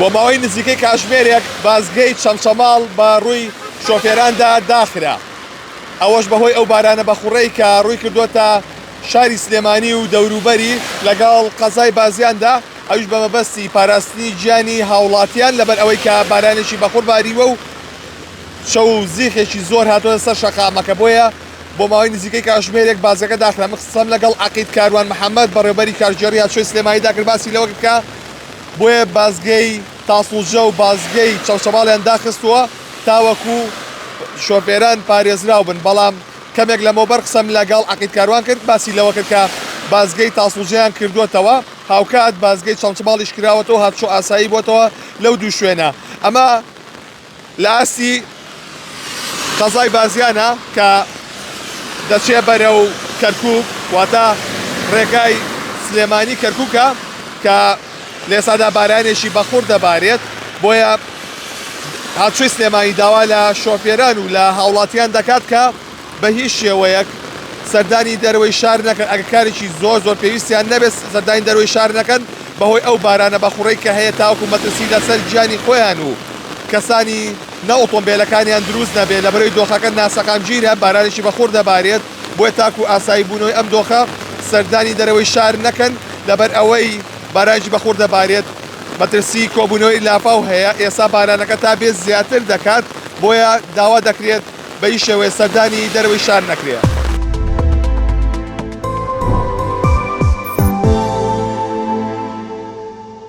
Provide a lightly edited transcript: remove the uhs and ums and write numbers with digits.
بۆ ماوەی نزیکەی کاژمێرێک بازگەی چەمچەماڵ بە ڕووی شۆفێراندا داخرا، ئەوەش بەهۆی ئەو بارانە بەخوڕەی کە ڕووی کردووەتە شاری سلێمانی و دەوروبەری لەگەڵ قەزای بازیاندا، ئەویش بە مەبەستی پاراستنی گیانی هاوڵاتیان لەبەر ئەوەی کە بارانێکی بەخوڕ باریوە و چەو و زیخێکی زۆر هاتووەتە سەر شەقامەکە، بۆیە بۆ ماوەی نزیکەی کاژمێرێک بازگەکە داخرا. من قسەم لەگەڵ عەقید کاروان محەمەد، بەڕێوەبەری کارگێڕی هاتوچۆی سلێمانیدا کرد، باسی لەوە کرد کە بۆیە بازگەی تاسڵوجە و بازگەی چەمچەماڵیان داخستووە تاوەکو شۆفێران پارێزراو بن، بەڵام کەمێک لەمەوبەر قسەم لەگەڵ عەقید کاروان کرد باسی لەوە کرد کە بازگەی تاسڵوجەیان کردووەتەوە، هاوکات بازگەی چەمچەماڵیش کراوەتەوە، هاتوچۆ ئاسایی بووەتەوە لەو دوو شوێنە. ئەمە لە ئاستی قەزای بازیانە کە دەچێ بەرەو کەرکوک، واتە ڕێگای سلێمانی کەرکوکە کە لە ئێستادا بارانێکی بەخوڕ دەبارێت، بۆیە هاتوچۆی سلێمانی داوا لە شۆفێران و لە هاوڵاتیان دەکات کە بە هیچ شێوەیەک سەردانی دەرەوەی شار نەکەن، ئەگەر کارێکی زۆر زۆر پێویستیان نەبێت سەردانی دەرەوەی شار نەکەن بەهۆی ئەو بارانە بەخوڕەی کە هەیە تاوەکو مەترسی لەسەر گیانی خۆیان و کەسانی ناو ئۆتۆمبێلەکانیان دروست نەبێت، لەبەرئەوەی دۆخەکە ناسەقامگیرە بارانێکی بەخوڕ دەبارێت، بۆیە تاکو ئاسایی بوونەوەی ئەم دۆخە سەردانی دەرەوەی شار نەکەن لەبەر ئەوەی بارانێکی بەخوڕ دەبارێت مەترسی کۆبوونەوەی لافاو هەیە، ئێستا بارانەکە تا بێت زیاتر دەکات بۆیە داوا دەکرێت بە هیچ شێوەیە سەردانی دەرەوەی شار نەکرێ.